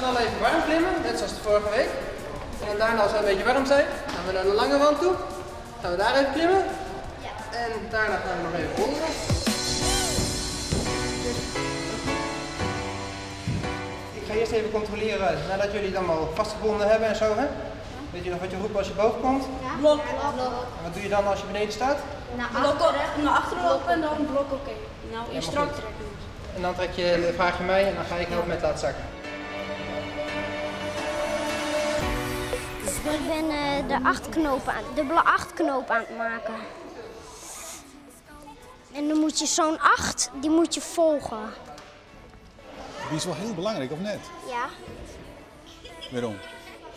z'n allen even warm klimmen, net zoals de vorige week. En dan daarna als we een beetje warm zijn, gaan we naar de lange wand toe. Gaan we daar even klimmen. Ja. En daarna gaan we nog even boulderen. Ik ga eerst even controleren nadat jullie het allemaal vastgebonden hebben en zo. Hè? Weet je nog wat je roept als je boven komt? Ja. Blok. Blok. En wat doe je dan als je beneden staat? Naar Blok achteren. naar achteren lopen en dan blok oké. Nou, Ja, eerst maar strak goed. trekken. En dan vraag je mij en dan ga ik helpen met laten zakken. Ik ben de dubbele 8 knoop aan het maken. En dan moet je zo'n 8, die moet je volgen. Die is wel heel belangrijk, of net? Ja. Waarom?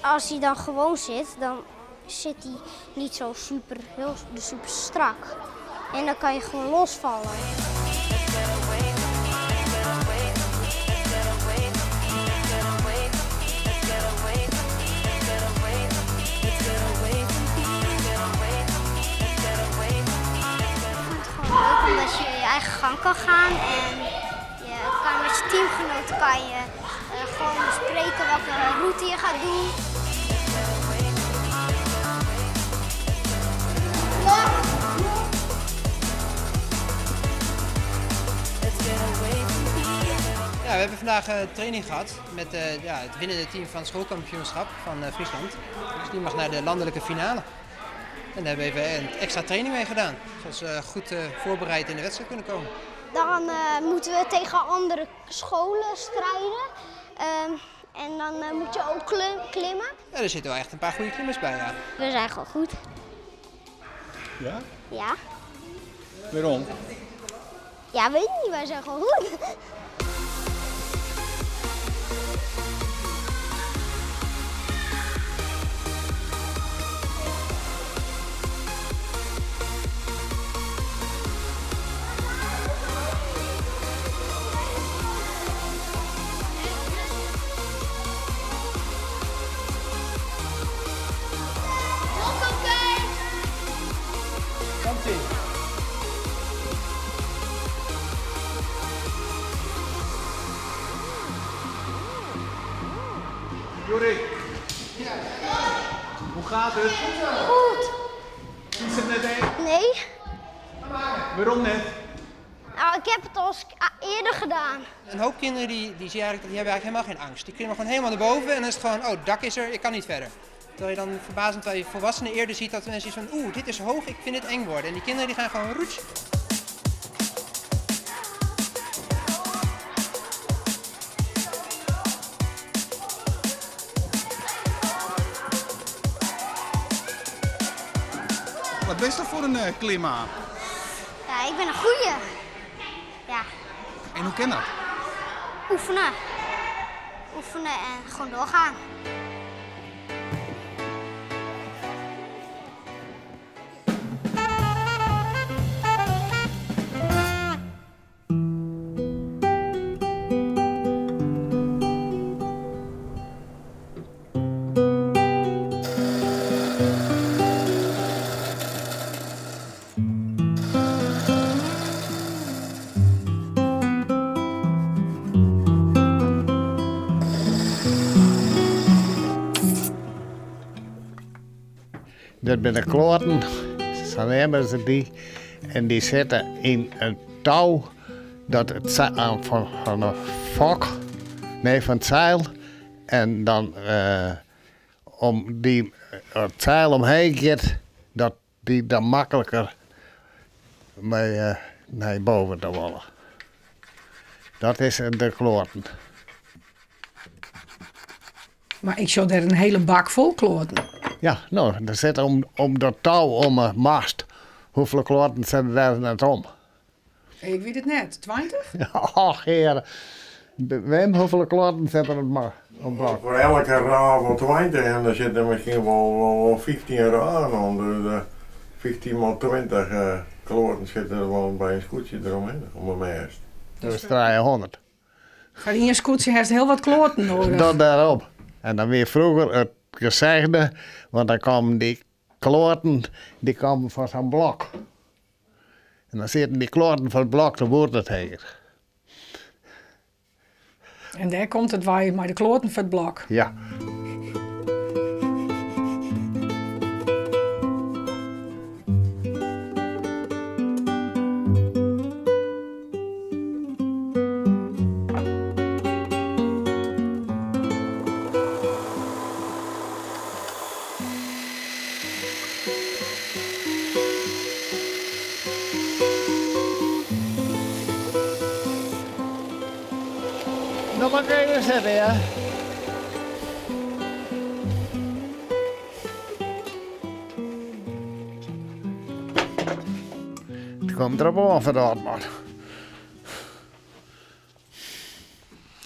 Als hij dan gewoon zit, dan zit hij niet zo super, heel, super strak. En dan kan je gewoon losvallen. Ik vind het gewoon leuk omdat je je eigen gang kan gaan en je kan met je teamgenoten kan je, gewoon bespreken welke route je gaat doen. Ja, we hebben vandaag training gehad met ja, het winnende team van het schoolkampioenschap van Friesland. Dus die mag naar de landelijke finale. En daar hebben we even een extra training mee gedaan. Zodat ze goed voorbereid in de wedstrijd kunnen komen. Dan moeten we tegen andere scholen strijden. En dan moet je ook klimmen. Ja, er zitten wel echt een paar goede klimmers bij, ja. We zijn gewoon goed. Ja? Ja. Waarom? Ja, weet ik niet, wij zijn gewoon goed. Komt-ie. Jorik. Hoe gaat het? Goed. Is het net één? Nee. Waarom net? Nou, ik heb het al eens eerder gedaan. Een hoop kinderen die zie je eigenlijk, die hebben eigenlijk helemaal geen angst. Die klimmen gewoon helemaal naar boven en dan is het gewoon, oh, het dak is er, ik kan niet verder. Terwijl je dan verbazend bij volwassenen eerder ziet dat mensen iets van, oeh, dit is hoog, ik vind het eng worden. En die kinderen die gaan gewoon roets. Wat ben je dat voor een klimmer? Ja, ik ben een goeie. Ja. En hoe kan dat? Oefenen. Oefenen en gewoon doorgaan. Dat binne de kloaten, sa neame se dy. En dy sitte yn in tou dat it aan fan de fok, nee, fan it seil. En dan om dy it seil omheech giet, dat dy dan makliker mei nei boven te wolle. Dat is de kloaten. Mar ik sjoch dêr in hiele bak fol kloaten. Ja, no, der sit om dat tou om de mast. Hoefolle kloaten sitte dêr net om? Ik wit it net. 20? Och, hear. Wim, hoefolle kloaten sitte der mar om blok? Foar elke raaf wol 20 en der sitte miskien wol 15 raven om. Dus 15 maal 20 kloaten sitte der wol by in skûtsje deromhinne, om 'e mêst. Dat is 300. Foar ien skûtsje hast hiel wat kloaten nedich. Dat dêrop. En dan wie froeger it gezegde, want dan kamen dy kloaten, dy kamen fan sa'n blok. En dan sieten dy kloaten fan it blok, dan wurdt it heger. En dêr komt it wei mei de kloaten foar it blok. Ja. No moat ik even sitte, ja. It komt derop oan foar de âldman.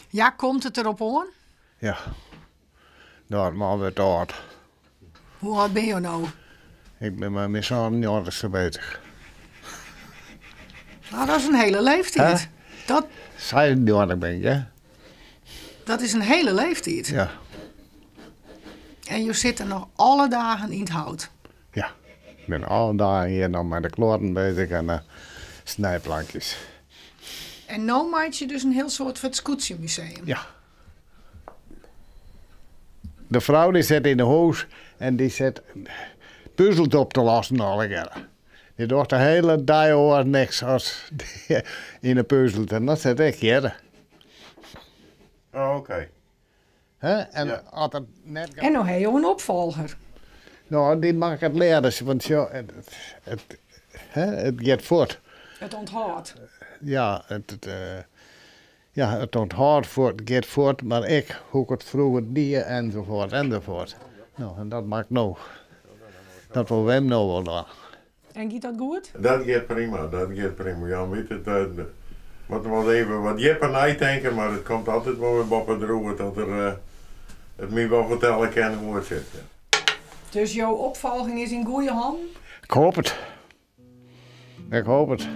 Ja, komt it derop oan? Ja. De âldman wurdt âld. Hoe âld binne jo no? Ik bin mei myn sânennjoggentichste beuzich. No, dat is in hele leeftiid. Dat... 96 bin ik, hè? Dat is in hele leeftiid. Ja. En jo sitte noch alle dagen yn it hout? Ja, ik bin alle dagen hjir noch mei de kloaten beuzich en de snijplankjes. En no meitsje je dus in hiel soad foar it Skûtsjemuseum? Ja. De frou dy sit yn de hûs en dy sit puzels op te lossen allegearre. Dy docht de hiele dei oars niks as yn de puzels en dan sit ik hjir. Oh, oké. Hè? En as it net. En no ha jo in opfolger. No, dy makket leare, want sjoch, it, hè, it giet fuort. It ûnthâld. Ja, it, Ja, it ûnthâld fuort, giet fuort, mar ek hoe't ik it froeger die enzovoort enzovoort. No, en dat moat no. Dat wol Wim no wol dwaan. En giet dat goed? Dat giet prima, dat giet prima. Jan wit it, moat der wol even wat djipper neitinke, mar it komt altyd wol wer boppe droegen dat er it my wol fertelle kin hoe it sit. Dus jo opfolging is yn goede hannen? Ik hoop it. Ik hoop it.